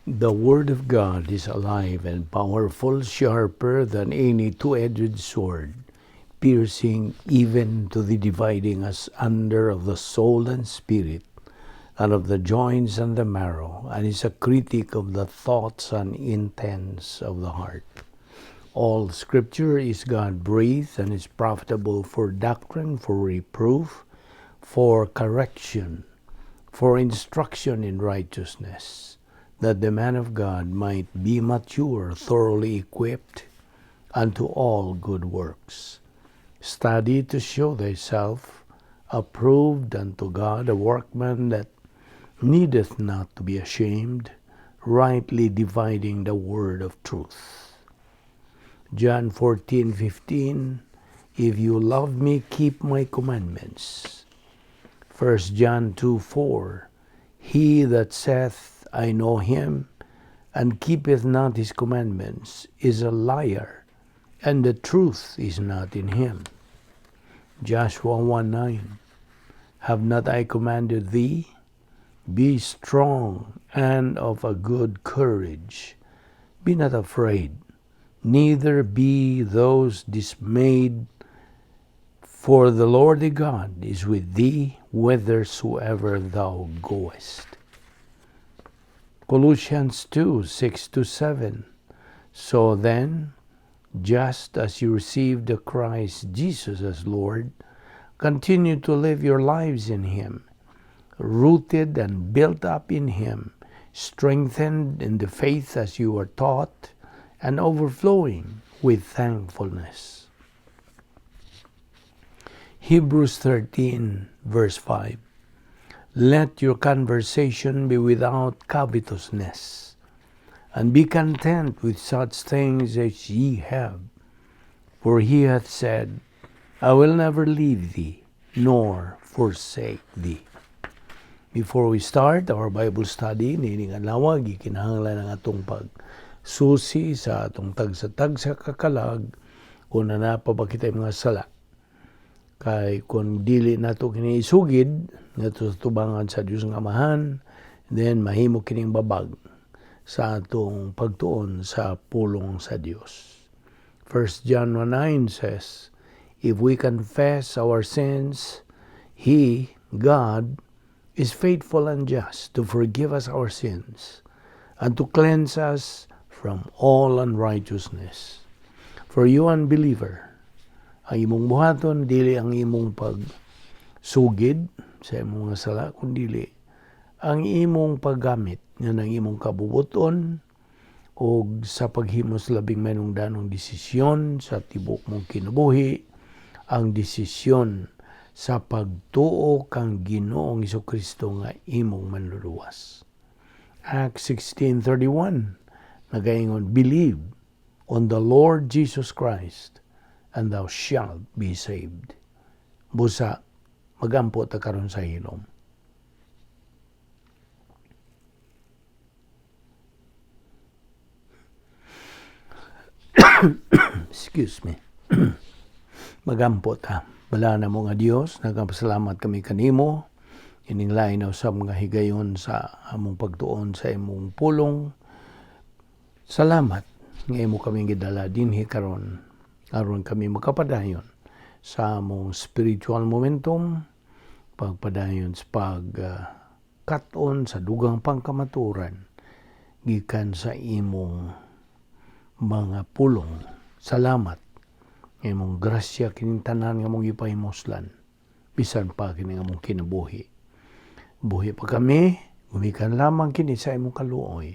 The Word of God is alive and powerful, sharper than any two-edged sword, piercing even to the dividing asunder of the soul and spirit, and of the joints and the marrow, and is a critic of the thoughts and intents of the heart. All Scripture is God-breathed and is profitable for doctrine, for reproof, for correction, for instruction in righteousness, that the man of God might be mature, thoroughly equipped unto all good works. Study to show thyself approved unto God, a workman that needeth not to be ashamed, rightly dividing the word of truth. John 14:15, "If you love me, keep my commandments." 1 John 2:4, "He that saith, I know him, and keepeth not his commandments, is a liar, and the truth is not in him." Joshua 1:9, "Have not I commanded thee? Be strong and of a good courage. Be not afraid, neither be thou dismayed, for the Lord thy God is with thee whithersoever thou goest." Colossians 2:6-7, "So then, just as you received the Christ Jesus as Lord, continue to live your lives in Him, rooted and built up in Him, strengthened in the faith as you were taught, and overflowing with thankfulness." Hebrews 13, verse 5, "Let your conversation be without covetousness, and be content with such things as ye have. For he hath said, I will never leave thee nor forsake thee." Before we start our Bible study, niining adlaw, gikinahanglan ang atong pagsusi sa atong tagsa-tagsa kakalag kung naa pa ba kitay mga sala. Kay kung dili nato kini isugid ngadto sa tubangan sa Dios nga Amahan, then mahimo kining babag sa atong pagtuon sa pulong sa Dios. 1 John 1:9 says, "If we confess our sins, He, God, is faithful and just to forgive us our sins and to cleanse us from all unrighteousness." For you unbeliever, ang imong buhaton dili ang imong pagsugid sa imong mga sala, kundi ang imong paggamit nga ng imong kabubuton o sa paghimo sa labing mahinungdanong desisyon sa tibok mong kinabuhi, ang desisyon sa pagtuo kang Ginoong Kristo nga imong manluluwas. Acts 16:31 nagaingon, "Believe on the Lord Jesus Christ and thou shalt be saved." Busa magampo ta karon sa hilom. Excuse me. Magampo ta. Balaan namo nga Dios, nagapasalamat kami kanimo ining lain na usab nga higayon sa among pagtuon sa imong pulong. Salamat nga imo kami gidala dinhi karon aron kami makapadayon sa among spiritual momentum, pagpadayon sa pag kat-on sa dugang pangkamaturan gikan sa imong mga pulong. Salamat imong grasya kining tanan nga among gipahimuslan, bisan pa kini among kinabuhi. Buhi pa kami gumikan lamang kini sa imong kaluoy,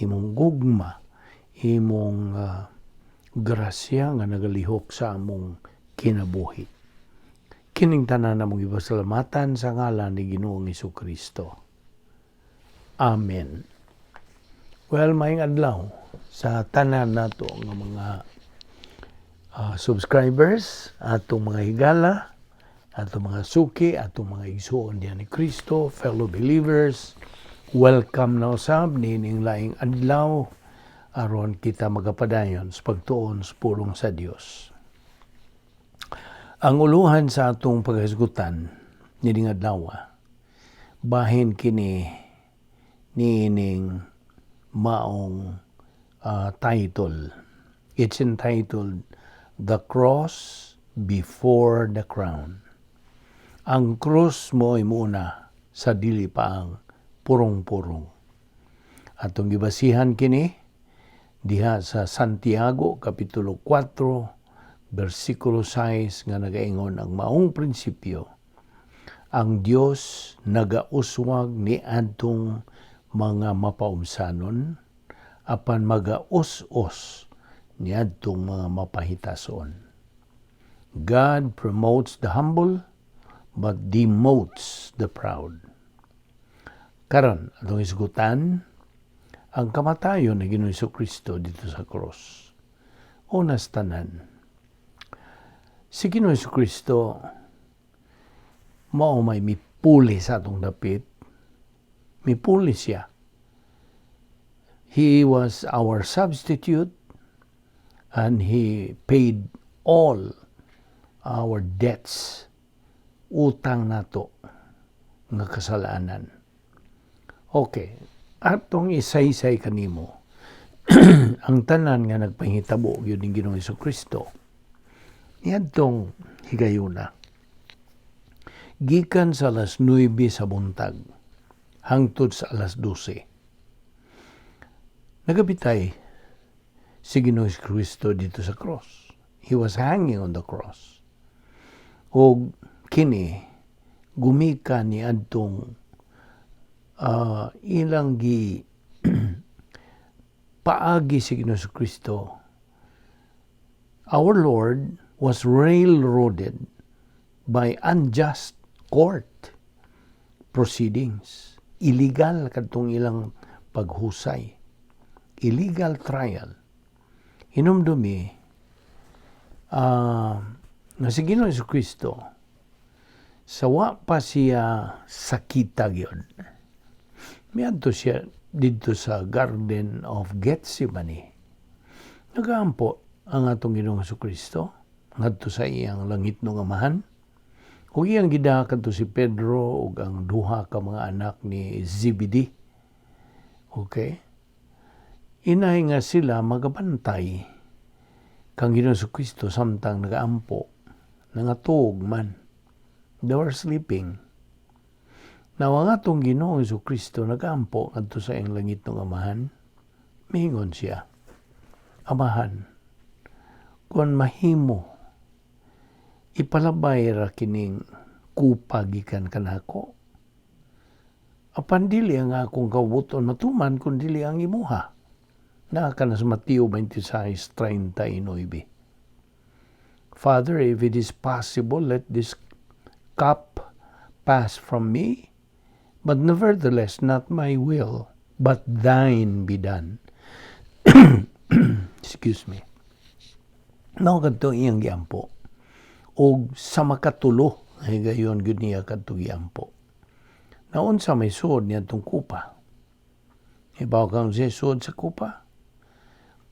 imong gugma, imong grasya nga nagalihok sa among kinabuhi. Kining tanan among gipasalamatan sa ngalan ni Ginoong Kristo. Amen. Well, maayong adlaw sa tanan nato nga mga subscribers, atong mga higala, atong mga suki, atong mga igsuon diyan ni Kristo, fellow believers. Welcome na usab niining laing adlaw aron kita magapadayon sa pagtuon sa pulong sa Dios. Ang uluhan sa atong paghisgutan niining adlaw, bahin kini niining maong title. It's entitled "The Cross Before the Crown." Ang krus mo'y muna sa dili pa ang purong-purong. Atong gibasihan kini diha sa Santiago Kapitulo 4 bersikulo 6 nga nagaingon ang maong prinsipyo: Ang Dios nagauswag ni adtong mga mapaubsanon, apan magaus-os niadtong mga mapahitason. God promotes the humble but demotes the proud. Karon, atong isgutan ang kamatayon ni Ginoong Kristo didto sa cross. Una sa tanan, si Ginoong Kristo mao may mipuli sa atong dapit. Mipuli siya. He was our substitute and he paid all our debts, utang nato nga kasalanan. Okay, atong isaysay kanimo ang tanan nga nagpahitabo gyud ning Ginoong Kristo niadtong higayuna. Gikan sa alas 9 sa buntag hangtod sa alas 12, nagabitay si Ginoong Kristo didto sa cross. He was hanging on the cross. Og kini gumikan ni adtong ilang gi paagi si Ginoong Kristo. Our Lord was railroaded by unjust court proceedings. Illegal kadtong ilang paghusay. Illegal trial. Hinumdumi nga si Ginoong Kristo, sa wa pa siya sakita gyud, miadto siya didto sa Garden of Gethsemane. Nagaampo ang atong Ginoong Kristo ngadto sa iyang langitnong Amahan. Ug iyang gidaha kadto si Pedro ug ang duha ka mga anak ni Zebedee. Okay? Inay nga sila magabantay kang Ginoong Kristo samtang nagaampo, nangatuog man. They were sleeping. Now, ang atong Ginoong Kristo nagaampo ngadto sa iyang langitnong Amahan, miingon siya, "Amahan, kung mahimo, ipalabay ra kining kupa gikan kanako. Apan dili ang akong kabubut-on matuman, kun dili ang imuha." Naa kana sa Mateo 26:39. "Father, if it is possible, let this cup pass from me, but nevertheless not my will, but thine be done." Excuse me. Mao kadto iyang giampo. Og sa makatulo, higayon gyud niya kadto giampo. Naunsa may suod niya itong kupa? Ibaw kang siya suod sa kupa?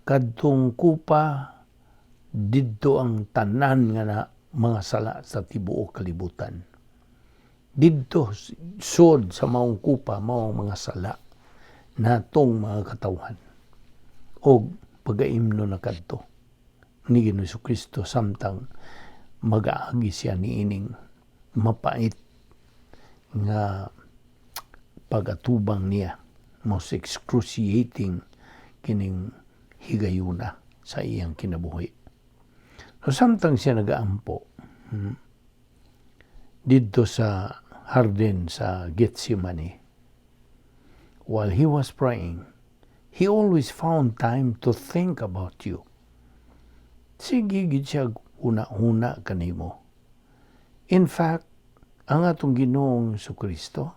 Kadtong kupa, didto ang tanan nga na mga sala sa tibuok kalibutan. Didto sud sa maong kupa, maong mga sala natong mga katawhan. Og pagaimno na kadto ni Ginoong Kristo samtang magaagi siya niining mapait nga pagatubang niya, most excruciating kining higayuna sa iyang kinabuhi. So, samtang siya nagaampo didto sa hardin sa Gethsemane, while he was praying, he always found time to think about you. Sige gid siya huna-huna kanimo. In fact, ang atong Ginoong Kristo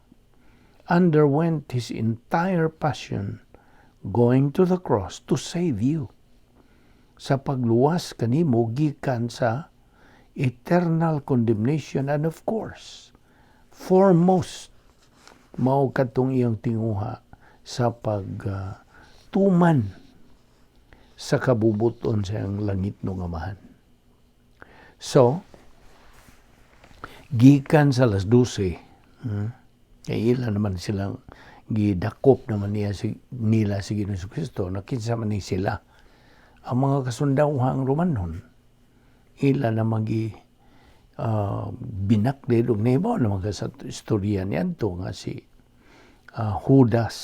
underwent his entire passion going to the cross to save you. Sa pagluwas kanimo gikan sa eternal condemnation and, of course, foremost, mao kadtong iyang tinguha sa pagtuman sa kabubuton sa iyang langitnong Amahan. So, gikan sa alas 12, kay ila naman silang Gidakop naman niya si, nila si Ginoong Kristo na kinsa man ni sila, ang mga kasundawhang Romanon, ila na magi binaklid og nahibaw naman ka sa istorya niadto nga si Judas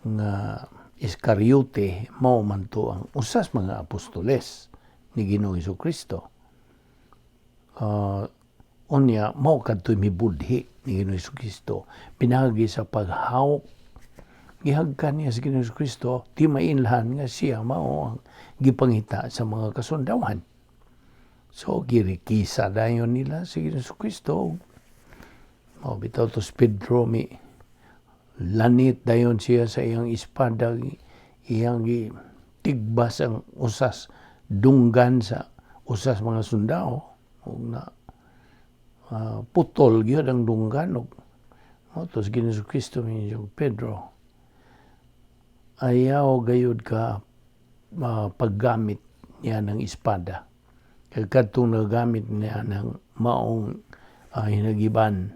nga Iscariote mao man to ang usas mga apostoles ni Ginoong Kristo. Unya mao kadto'y mibudhi ni Ginoong Kristo pinaagi sa paghawok. Gihagkan niya si Ginoong Kristo, di mainlan nga siya mao ang gipangita sa mga kasundawan. So girikisa dayon nila si Ginoong Kristo. Mao bitaw to si Pedro, mi lanit dayon siya sa iyang espada, iyang tigbas ang usas dunggan sa usas mga sundao ug na putol gyud ang dunggan. Ug mao to si Ginoong Kristo miingon, "Pedro, ayaw gayud ka paggamit niya ng espada kay kadtong nagamit niya ng maong hinagiban,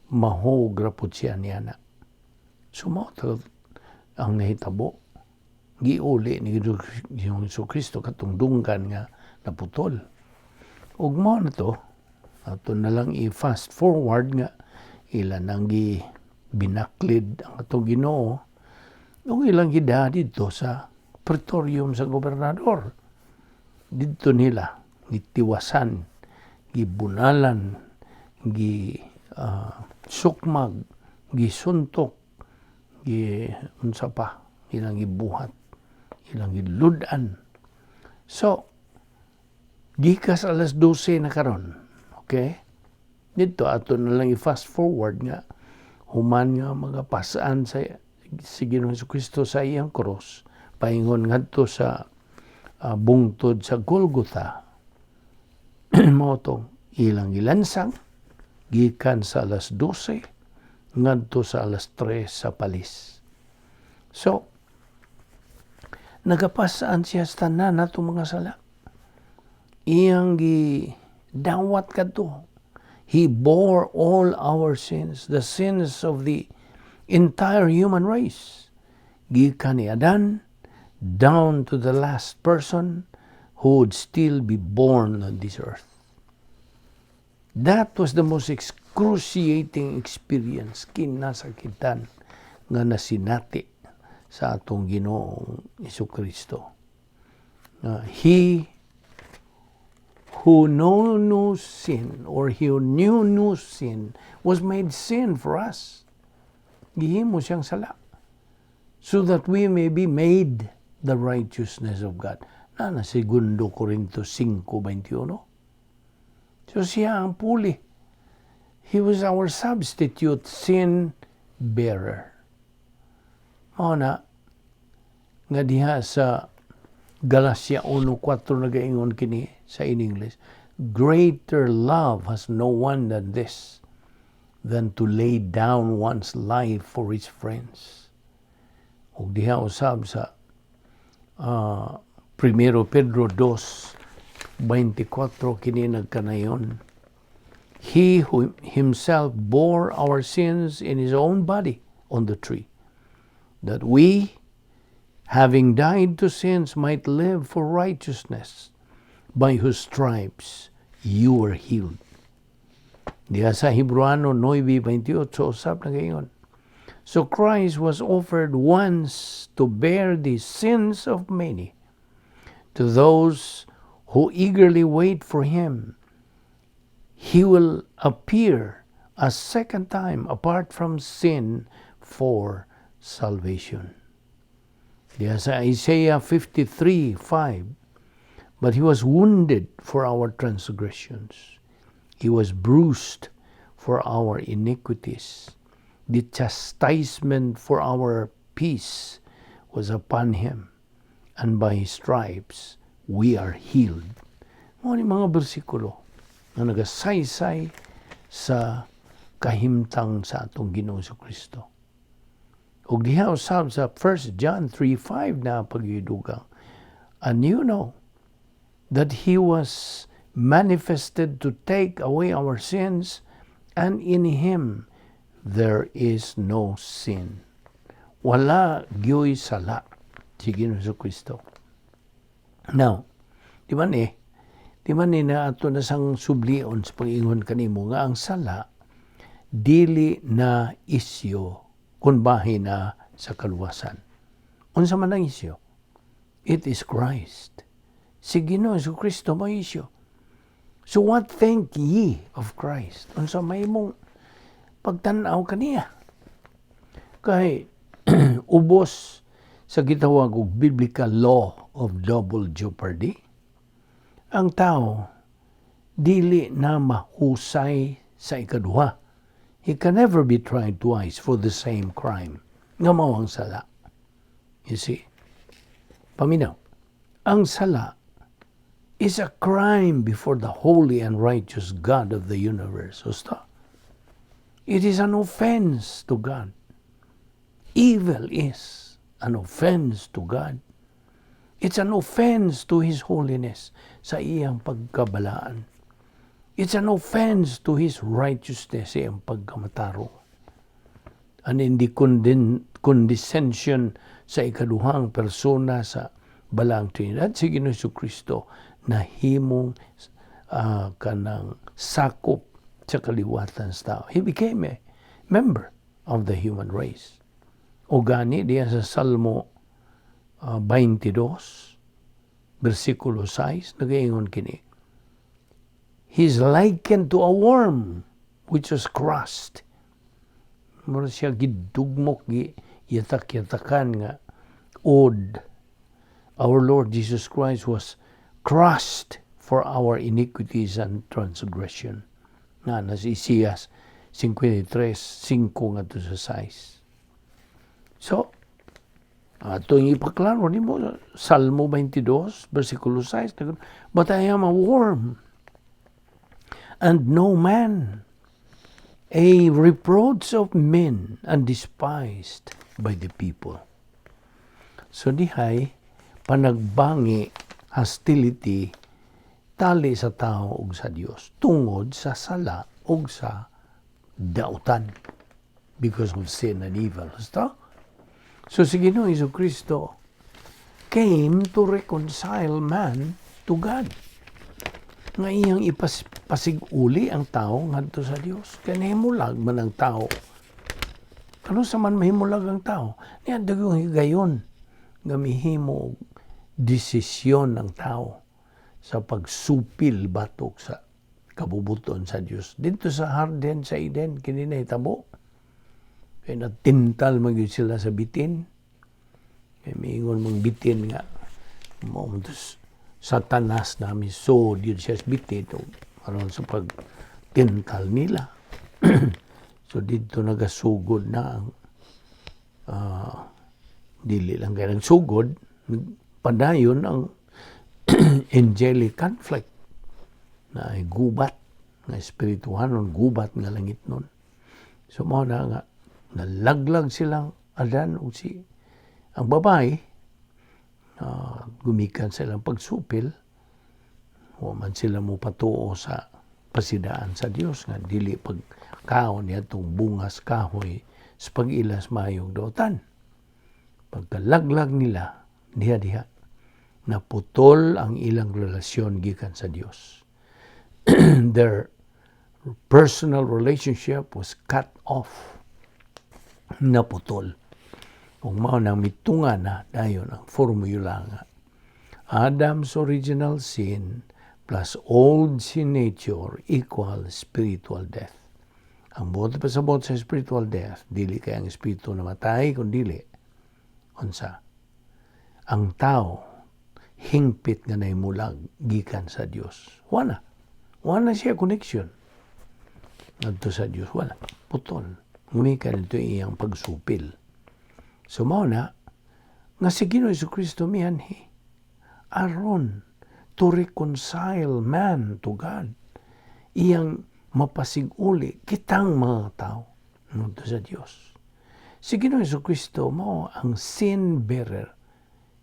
mahog ra pud siya niya na." So mao to ang nahitabo, giuli ni Ginoong Kristo katong dunggan nga naputol. Ug mao na to, ato na lang i-fast forward nga ila nang gi binaklid ang atong Ginoo ug ilang gida didto sa praetorium sa gobernador. Didto nila gitiwasan, gibunalan, gi sukmag, gisuntok, gi unsa pa ilang gibuhat, ilang gilud-an. So gikas alas 12 na karon, okay? Didto ato na lang i-fast forward nga human nga magapas-an sa si Ginoong Kristo sa iyang cross paingon ngadto sa bungtod sa Golgotha, mao tong ilang gilansang gikan sa alas 12 ngadto sa alas 3 sa palis. So nagapasaan siya sa tanan natong mga sala. Iyang gidawat kadto. He bore all our sins, the sins of the entire human race, gikan ni Adan down to the last person who would still be born on this earth. That was the most excruciating experience, kinasakitan nga nasinati sa atong Ginoong Kristo. He who know no sin or he who knew no sin was made sin for us. Gihimo siyang sala so that we may be made the righteousness of God. Na na Segundo Corinto 5:21. So siya ang puli. He was our substitute sin bearer. Mao na nga diha sa Galacia 1:4 nagaingon kini sa in English, "Greater love has no one than this, than to lay down one's life for his friends." Ug diha usab sa Primero Pedro 2:24 kini nagkanayon, "He who himself bore our sins in his own body on the tree, that we, having died to sins, might live for righteousness, by whose stripes you were healed." Diha sa Hebreano 9:28 usab nagaingon, "So Christ was offered once to bear the sins of many. To those who eagerly wait for him, he will appear a second time apart from sin for salvation." Diha sa Isaiah 53:5, "But he was wounded for our transgressions. He was bruised for our iniquities. The chastisement for our peace was upon him, and by his stripes we are healed." Mao ni mga bersikulo nga nagasaysay sa kahimtang sa atong Ginoong Kristo. Ug diha usab sa 1 John 3:5 na pagdugang, "And you know that he was manifested to take away our sins, and in him there is no sin. Wala gyoy sala si Ginoong Kristo. Now, di man ni na ato na sang sublion sa pag-ingon kanimo nga ang sala dili na isyo kung bahin na sa kaluwasan. Unsa man ang isyo? It is Christ. Si Ginoong Kristo may isyo. So what think ye of Christ? Unsa may imong pagtan-aw kaniya? Kay ubos sa gitawag og biblical law of double jeopardy, ang tao dili na mahusay sa ikaduha. He can never be tried twice for the same crime. Nga mao ang sala. You see? Paminaw. Ang sala is a crime before the holy and righteous God of the universe. Husto? It is an offense to God. Evil is an offense to God. It's an offense to His holiness, sa iyang pagkabalaan. It's an offense to His righteousness, sa iyang pagkamatarong. And in the condescension sa ikaduhang persona sa Balaang Trinidad, si Ginoong Kristo nahimong kanang sakop sa kaliwatan sa tao. He became a member of the human race. O gani diya sa Salmo 22, versikulo 6, nagaingon kini: "He is likened to a worm which was crushed." Mura siya gidugmok, gi yatak-yatakan nga od. Our Lord Jesus Christ was crushed for our iniquities and transgression. Nga na si Isaias 53:5 ngadto sa 6. So, atong ipaklaro nimo Salmo 22 versikulo 6, "But I am a worm and no man, a reproach of men and despised by the people." So dihay panagbangi, hostility tali sa tao ug sa Dios tungod sa sala ug sa dautan, because of sin and evil. Basta? So si Ginoong Kristo came to reconcile man to God. Nga iyang ipasig-uli ang tao ngadto sa Dios. Kay nahimulag man ang tao. Ano sa man mahimulag ang tao? Niya dagong higayon nga mihimo og desisyon ng tao sa pagsupil batok sa kabubuton sa Dios. Dito sa Harden sa Eden, kini nahitabo. Kay natintal man gyud sila sa bitin. Kay miingon mong bitin nga mo Satanas na misod yun siya sa bitin o aron sa pagtintal nila. So dito nagasugod na ang dili lang kay nagsugod, padayon ang angelic conflict na ay gubat nga espirituhanon, gubat nga langit nun. So mao na nga nalaglag silang Adan ug si ang babae gumikan sa ilang pagsupil. Wa man sila mo patuo sa pasidaan sa Dios nga dili pagkaon niadtong bungas kahoy sa pag-ilas maayong dautan. Pagkalaglag nila diha diha naputol ang ilang relasyon gikan sa Dios. Their personal relationship was cut off. Naputol. Kung mao nang mitunga na dayon ang formula nga Adam's original sin plus old sin nature equal spiritual death. Ang buot pasabot sa spiritual death, dili kay ang espiritu namatay, kun dili unsa? Ang tao hingpit nga nahimulag gikan sa Dios. Wala. Wala siya connection ngadto sa Dios, wala. Putol. Gumikan ito iyang pagsupil. So mao na nga si Ginoo Kristo mianhi aron to reconcile man to God. Iyang mapasiguli kitang mga tao ngadto sa Dios. Si Ginoo Kristo mao ang sin bearer.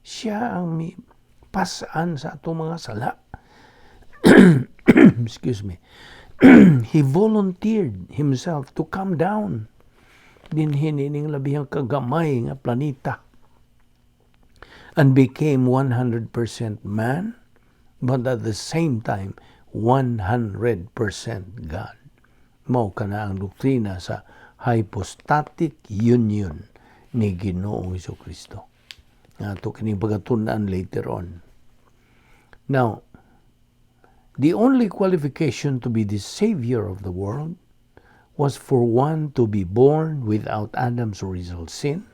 Siya ang mi pasaan sa atong mga sala. Excuse me. He volunteered himself to come down. Dinhi ning labihang kagamay nga planeta and became 100% man, but at the same time 100% God. Mao kana ang doktrina sa hypostatic union ni Ginoong Kristo. Nga ato kining pagtun-an later on. Now, the only qualification to be the savior of the world was for one to be born without Adam's original sin.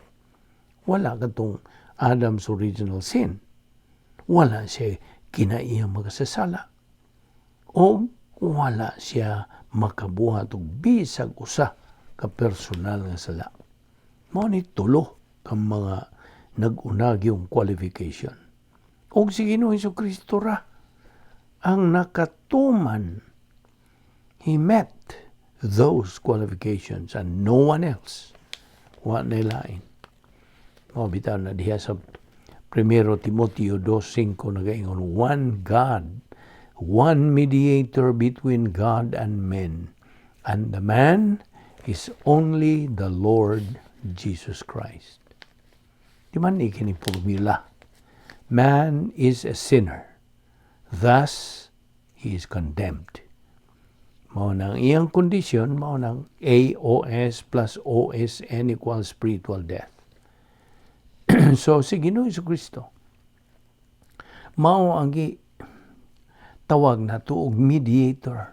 Wala katong Adam's original sin. Wala siya kinaiyang makasasala. O wala siya makabuhat og bisag usa ka personal nga sala. Mao ni tulo ang mga nag-unag yung qualification. Og si Ginoong Kristo ra ang nakatuman. He met those qualifications and no one else. Wa na lain. Mao bitaw na diha sa Primero Timoteo 2:5 nagaingon, "One God, one mediator between God and men, and the man is only the Lord Jesus Christ." Di man ni kini formula. Man is a sinner. Thus, he is condemned. Mao nang iyang kondisyon, mao nang AOS plus OSN equals spiritual death. So, si Ginoong Kristo, mao ang gi tawag nato og mediator,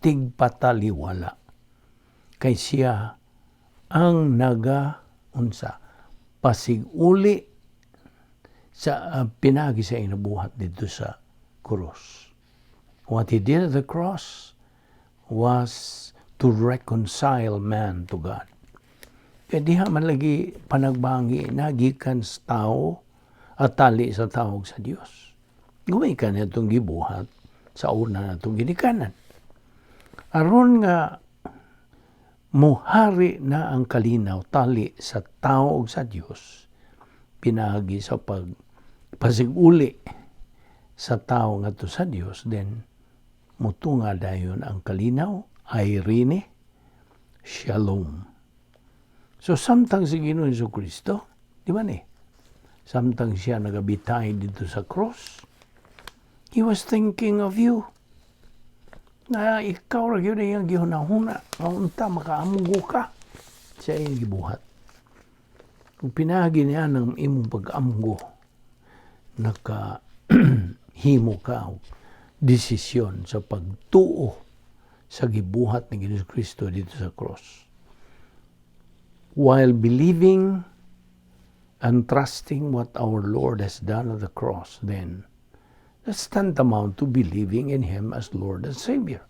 tigpataliwala. Kay siya ang naga unsa pasig-uli sa pinagi sa inabuhat dito sa krus. What he did at the cross was to reconcile man to God. Kaya diha man lagi panagbangi na gikan sa tao at tali sa tawag sa Dios. Gumikan niya itong gibuhat sa una na itong ginikanan. Aron nga muhari na ang kalinaw tali sa tao ug sa Dios pinaagi sa pag pasiguli sa tao ngadto sa Dios, then mutunga dayon ang kalinaw, eirene, shalom. So samtang si Ginoong Kristo, di ba ni? Samtang siya nagabitay dito sa cross, he was thinking of you. Na ikaw ra gyud iyang gihunahuna, nga unta makaamgo ka sa iyang gibuhat. Kung pinagi niya ng imong pag-amgo, naka himo ka og desisyon sa pagtuo sa gibuhat ni Ginoong Kristo dito sa cross. While believing and trusting what our Lord has done on the cross, then that's tantamount to believing in Him as Lord and Savior.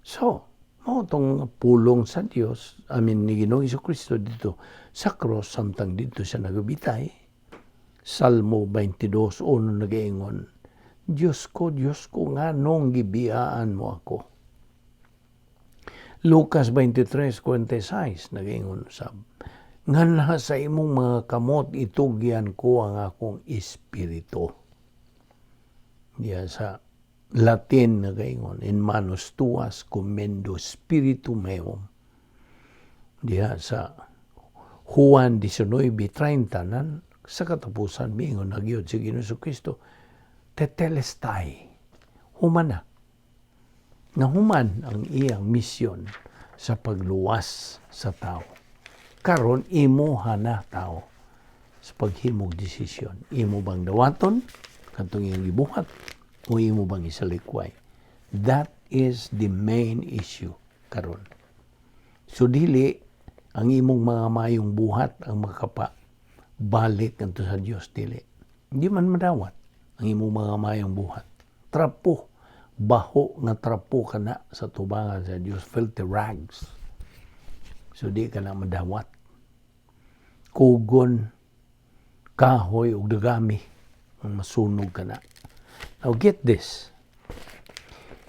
So, mao tong pulong sa Dios, I mean, ni Ginoong Kristo dito sa cross samtang dito siya nagabitay. Salmo 22:1 nagaingon, "Diyos ko, Diyos ko, nganong gibiyaan mo ako?" Lucas 23:46 nagaingon sab, "Nganha sa imong mga kamot itugyan ko ang akong espiritu." Diya sa Latin nagaingon, "In manus tuas commendo spiritum meum." Diya sa Juan 19:30 nan sa katapusan miingon na gyud si Ginoong Kristo, "Tetelestai," human na. Nahuman ang iyang misyon sa pagluwas sa tao. Karon imo na, tao, sa paghimog desisyon. Imo bang dawaton katong iyang gibuhat o imo bang isalikway? That is the main issue karon. So dili ang imong mga mayong buhat ang makapa balik ngadto sa Dios, dili. Hindi man madawat ang imong mga mayong buhat. Trapo, baho nga trapo kana sa tubangan sa Dios, filthy rags. So di ka na madawat. Kugon, kahoy ug dagami ang masunog ka na. Now get this.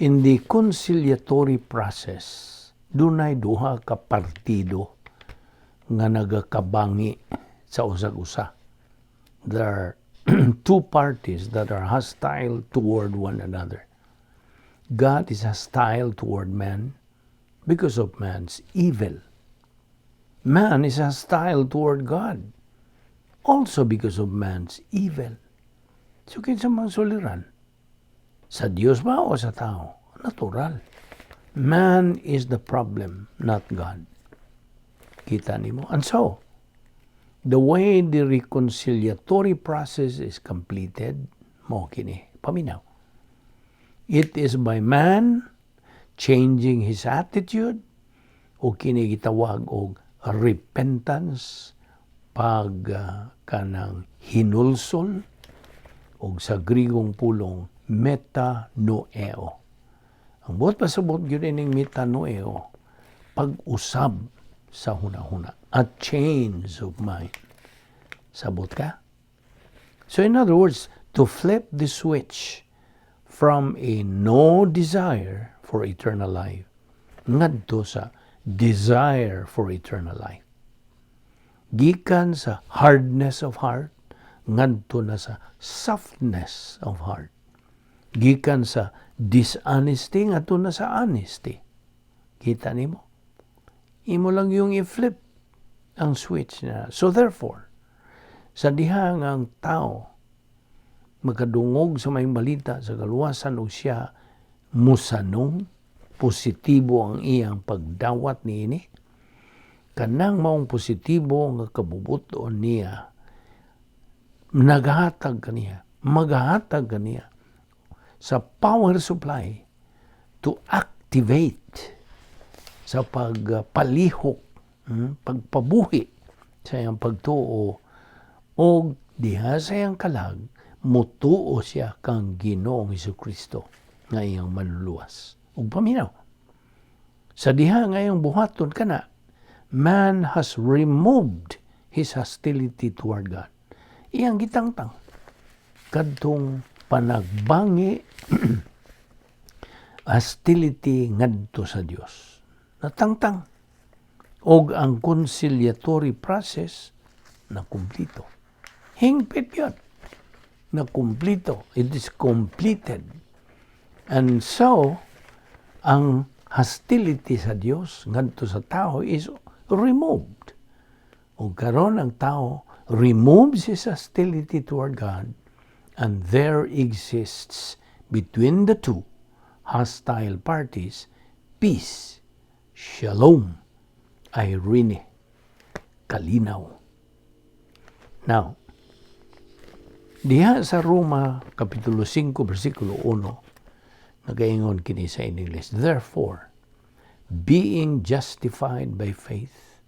In the conciliatory process, dunay duha ka partido nga nagakabangi sa usag-usa. There are two parties that are hostile toward one another. God is hostile toward man because of man's evil. Man is hostile toward God, also because of man's evil. So kinsa mang suliran? Sa Dios ba o sa tao? Natural. Man is the problem, not God. Kita nimo? And so, the way the reconciliatory process is completed, mao kini, paminaw. It is by man changing his attitude o kini gitawag og repentance, pag kanang hinulsol, og sa Grigong pulong metanoeo. Ang buot pasabot gyud ining metanoeo, pag-usab sa hunahuna, a change of mind. Sabot ka? So in other words, to flip the switch from a no desire for eternal life ngadto sa desire for eternal life. Gikan sa hardness of heart ngadto na sa softness of heart. Gikan sa dishonesty ngadto na sa honesty. Kita nimo? Imo lang yung i-flip ang switch na. So therefore, sa diha nga ang tao makadungog sa maayong balita sa kaluwasan ug siya musanong, positibo ang iyang pagdawat niini, kanang maong positibo nga kabubuton niya naghatag kaniya, maghatag kaniya sa power supply to activate sa pagpalihok, pagpabuhi sa iyang pagtuo, o diha sa iyang kalag mutuo siya kang Ginoong Kristo nga iyang manluluwas. Ug paminaw. Sa diha nga iyang buhaton kana, man has removed his hostility toward God. Iyang gitangtang kadtong panagbangi, hostility ngadto sa Dios. Natangtang. Og ang conciliatory process na kumplito. Hingpit yun. Na kumplito. It is completed. And so, ang hostility sa Dios ngadto sa tao is removed. Ug karon ang tao removes his hostility toward God, and there exists between the two hostile parties peace, shalom, eirene, kalinaw. Now, diha sa Roma Kapitulo 5 versikulo 1, nagaingon kini sa English, "Therefore, being justified by faith,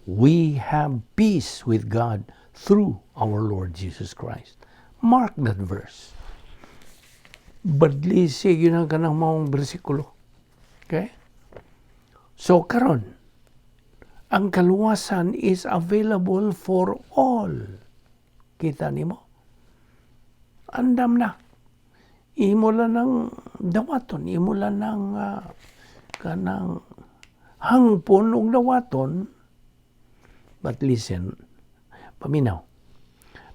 we have peace with God through our Lord Jesus Christ." Mark that verse. Badlisi yun ang kanang maong bersikulo. Okay? So karon, ang kaluwasan is available for all. Kita nimo? Andam na. Imo lang ng dawaton, imo lang ng kanang hangpon og dawaton. But listen, paminaw.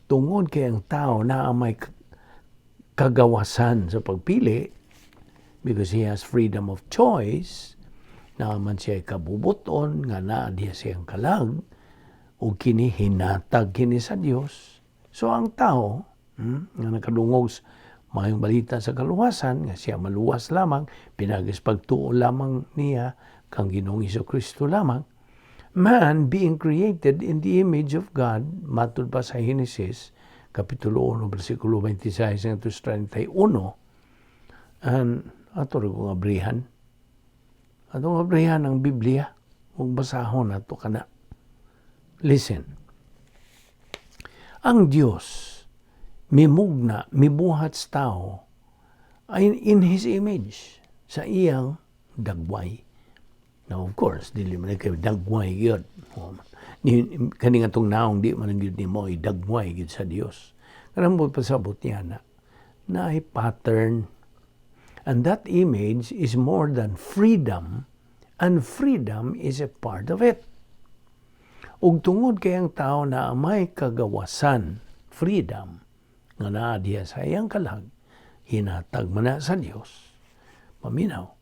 Tungod kay ang tao na may kagawasan sa pagpili, because he has freedom of choice, naa man siya kabubuton nga naa diha siyang kalag, ug kini hinatag kini sa Dios. So ang tao nga nakadungog sa maayong balita sa kaluwasan, nga siya maluwas lamang pinaagis pagtuo lamang niya kang Ginoong Kristo lamang, man being created in the image of God, matud pa sa Genesis Kapitulo 1, versikulo 26 hanggang 31, and ato rin kong abrihan. Atong abrihan ang Biblia ug basahon nato kana. Listen. Ang Dios mimugna, mibuhat sa tao ay in His image, sa iyang dagway. Now, of course, dili man kay dagway gyud. Ni kani nga tong naong di man gyud nimo dagway gyud sa Dios. Kanang mo pasabot niya na naay pattern, and that image is more than freedom, and freedom is a part of it. Ug tungod kay ang tao na may kagawasan, freedom, nga naa diha sa iyang kalag, hinatag man na sa Dios. Paminaw,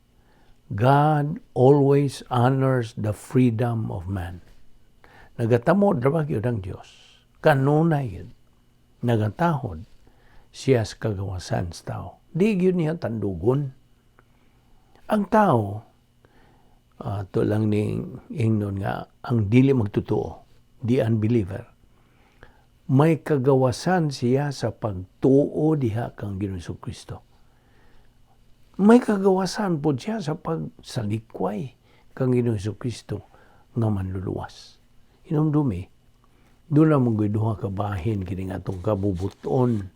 God always honors the freedom of man. Nagatamod ra ba gyud ang Dios? Kanunay gyud. Nagatahod siya sa kagawasan sa tao. Di gyud niya tandugon. Ang tao, to lang ning ingnon nga ang dili magtotoo, the unbeliever, may kagawasan siya sa pagtuo diha kang Ginoong Kristo. May kagawasan po siya sa pagsalikway kang Ginoong Kristo nga manluluwas. Hinumdumi, duna man duha ka bahin kining atong kabubuton.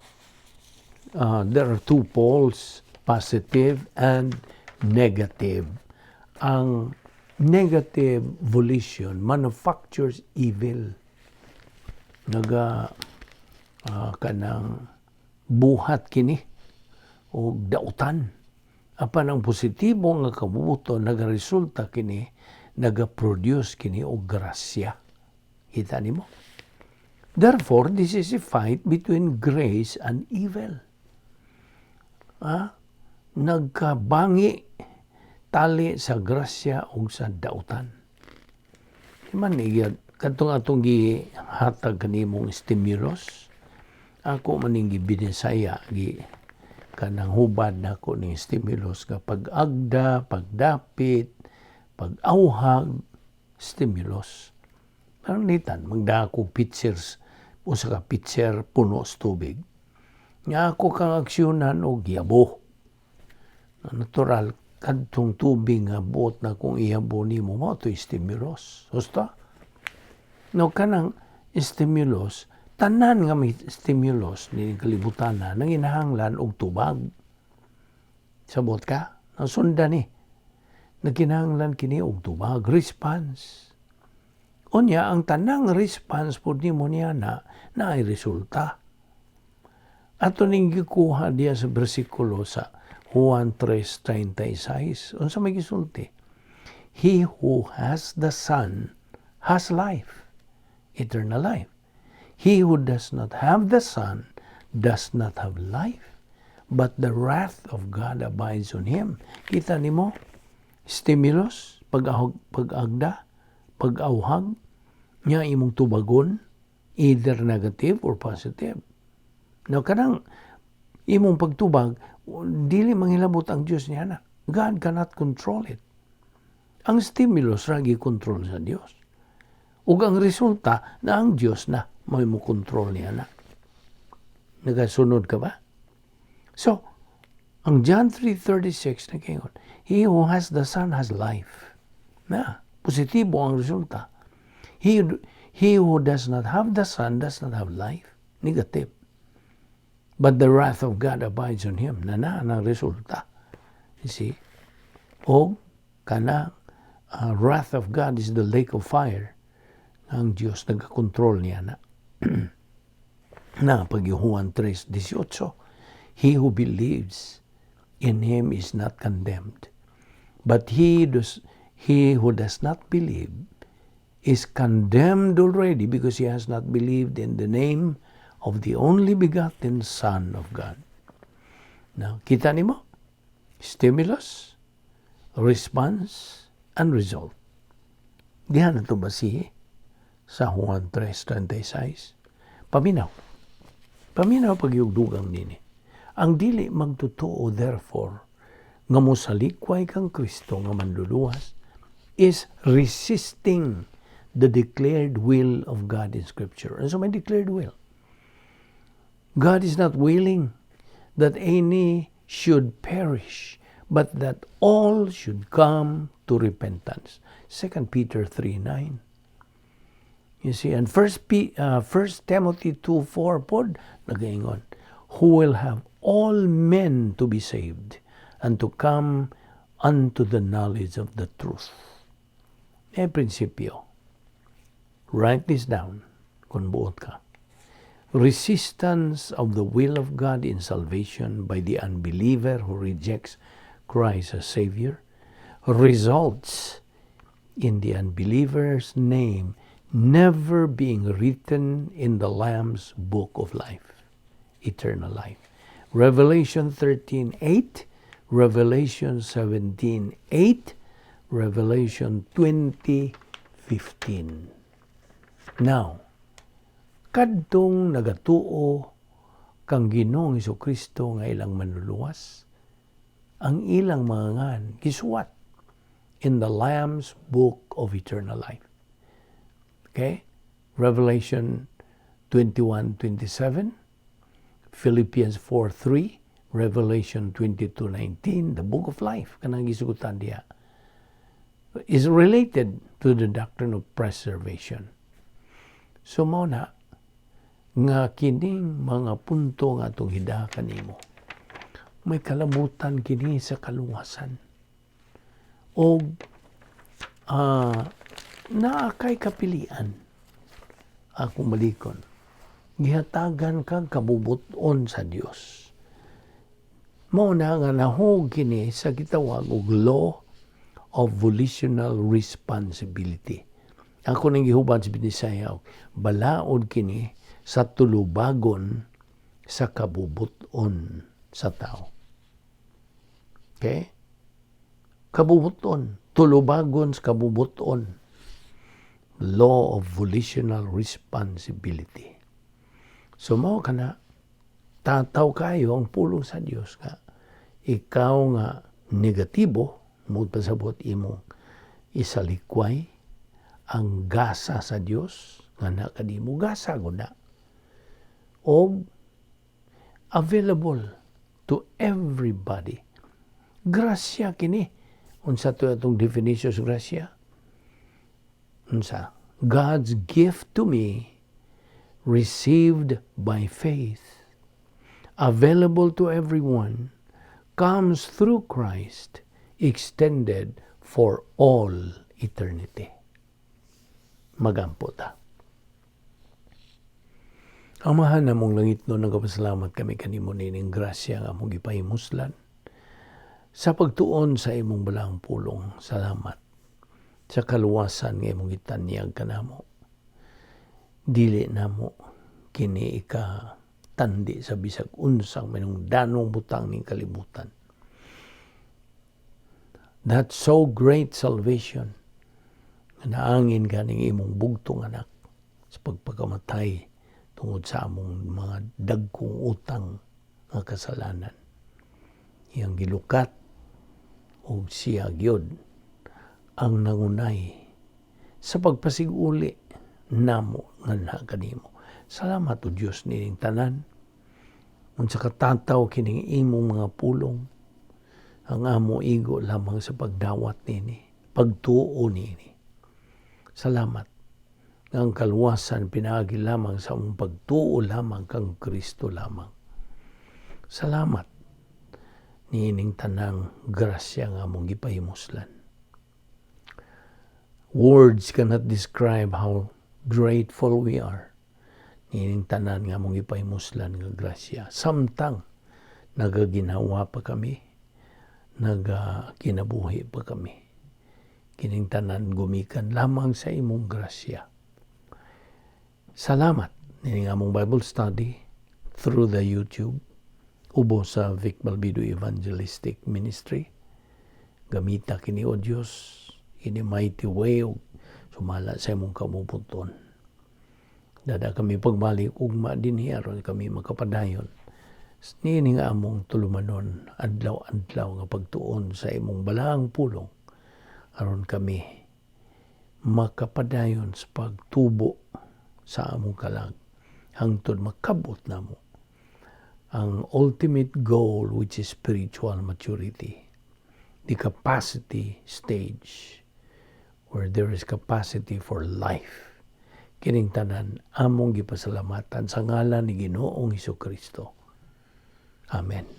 There are two poles, positive and negative. Ang negative volition manufactures evil. Naga kanang buhat kini og dautan. Apan ang positibo nga kabubuton, nagaresulta kini, naga-produce kini og grasya. Kita nimo? Therefore, this is a fight between grace and evil. Ah, nagkabangi tali sa grasya ug sa dautan. Di man iya kadtong atong gihatag kanimong stimulus, ako man ning gibinisaya, gi kanang hubad nako ning stimulus nga pag-agda, pagdapit, pag-awhag, stimulus. Parang nitan, magdala kog pitchers, usa ka pitcher puno sa tubig. Nga ako kang aksyonan og yabo. Natural, kadtong tubig nga buot na kung ihabo nimo mao to stimulus. Husto? No, kanang stimulus, tanan nga may stimulus ni kalibutan na nanginahanglan og tubag. Sabot ka? Nasundan ni. Nagkinahanglan kini og tubag, response. Unya, ang tanang response pod nimo niya na naay resulta. Ato ning gikuha diya sa bersikulo sa Juan 3:36. Unsa may gisulti? "He who has the Son has life, eternal life. He who does not have the Son does not have life, but the wrath of God abides on him." Kita nimo, stimulus, pag-ahog, pag-agda, pag-awhag, nya imong tubagon, either negative or positive. No, kanang imong pagtubag, dili manghilabot ang Dios niya na. God cannot control it. Ang stimulus ra gi-control sa Dios. Ug ang resulta na ang Dios na may mo control niya na. Nagasunod ka ba? So, ang John 3:36 nagaingon, "He who has the Son has life." Na, positibo ang resulta. He who does not have the Son does not have life. Negative. "But the wrath of God abides on him." Na na ang resulta. You see? O kana wrath of God is the lake of fire. Ang Diyos nagakontrol niya na. Na pag Juan 3:18, "He who believes in him is not condemned. But he who does not believe is condemned already because he has not believed in the name of the only begotten Son of God." Now, kita nimo? Stimulus, response, and result. Diha na ito basihi sa Juan 3:36. Paminaw. Paminaw pagyugdugang nini. Ang dili magtotoo, therefore, nga mosalikway kang Kristo nga manluluwas is resisting the declared will of God in Scripture. And so may declared will. God is not willing that any should perish, but that all should come to repentance. 2 Peter 3:9. You see, and 1 Timothy 2:4 pod, nagaingon, "Who will have all men to be saved and to come unto the knowledge of the truth." E prinsipyo. Write this down kung buot ka. Resistance of the will of God in salvation by the unbeliever who rejects Christ as Savior results in the unbeliever's name never being written in the Lamb's book of life, eternal life. Revelation 13:8, Revelation 17:8, Revelation 20:15. Now, kadtong nagatuo kang Ginoong Kristo nga ilang Manluluwas, ang ilang mga ngan gisuwat in the Lamb's Book of Eternal Life. Okay? Revelation 21:27, Philippians 4:3, Revelation 22:19, the Book of Life, kanang gisugutan diha, is related to the doctrine of preservation. So mao na nga kining mga punto nga atong hidakan nimo, may kalabutan kini sa kaluwasan. Og naa kay kapilian, akong balikon. Gihatagan kang kabubuton sa Dios. Mao na nga nahog kini sa gitawag og law of volitional responsibility. Ako nang gihuban sa Binisaya, balaod kini sa tulubagon sa kabubuton sa tao. Okay? Kabubuton. Tulubagon sa kabubuton. Law of volitional responsibility. So mao kana, tataw kayo ang pulong sa Dios nga ikaw nga negatibo mo, pasabot imo isalikway ang gasa sa Dios nga na kanimo, gasa gud na og available to everybody. Grasya kini. Unsa to atong definition sa grasya? Unsa? God's gift to me, received by faith, available to everyone, comes through Christ, extended for all eternity. Magampo ta. Amahan namong langitnon, nagapasalamat kami kanimo nining grasya nga among gipahimuslan sa pagtuon sa imong balaang pulong. Salamat sa kaluwasan nga imong gitanyag kanamo. Dili namo kini ika tandi sa bisag unsang manungdanong butang ning kalibutan. That so great salvation nga naangin ganing imong bugtong anak sa pagpakamatay tungod sa among mga dagkong utang nga kasalanan. Iyang gilukat og siya gyud ang nangunay sa pagpasiguli namo nga na kanimo. Salamat, O Dios, nining tanan. Unsa katataw kining imong mga pulong, ang amo igo lamang sa pagdawat nini, pagtuo nini. Salamat nga ang kaluwasan pinaagi lamang sa among pagtuo lamang kang Kristo lamang. Salamat niining tanang grasya nga among gipahimuslan. Words cannot describe how grateful we are niining tanan nga among gipahimuslan nga grasya. Samtang nagaginhawa pa kami, nagakinabuhi pa kami. Kining tanan gumikan lamang sa imong grasya. Salamat nining among Bible study through the YouTube ubo sa Vic Balbido Evangelistic Ministry. Gamita kini, O Dios, in a mighty way ug sumala sa imong kabubuton. Dada kami pagbalik ugma dinhi aron kami makapadayon niini nga among tulumanon adlaw-adlaw nga pagtuon sa imong balaang pulong aron kami makapadayon sa pagtubo sa among kalag hangtod makabot namo ang ultimate goal, which is spiritual maturity, the capacity stage where there is capacity for life. Kining tanan among gipasalamatan sa ngalan ni Ginoong Kristo. Amen.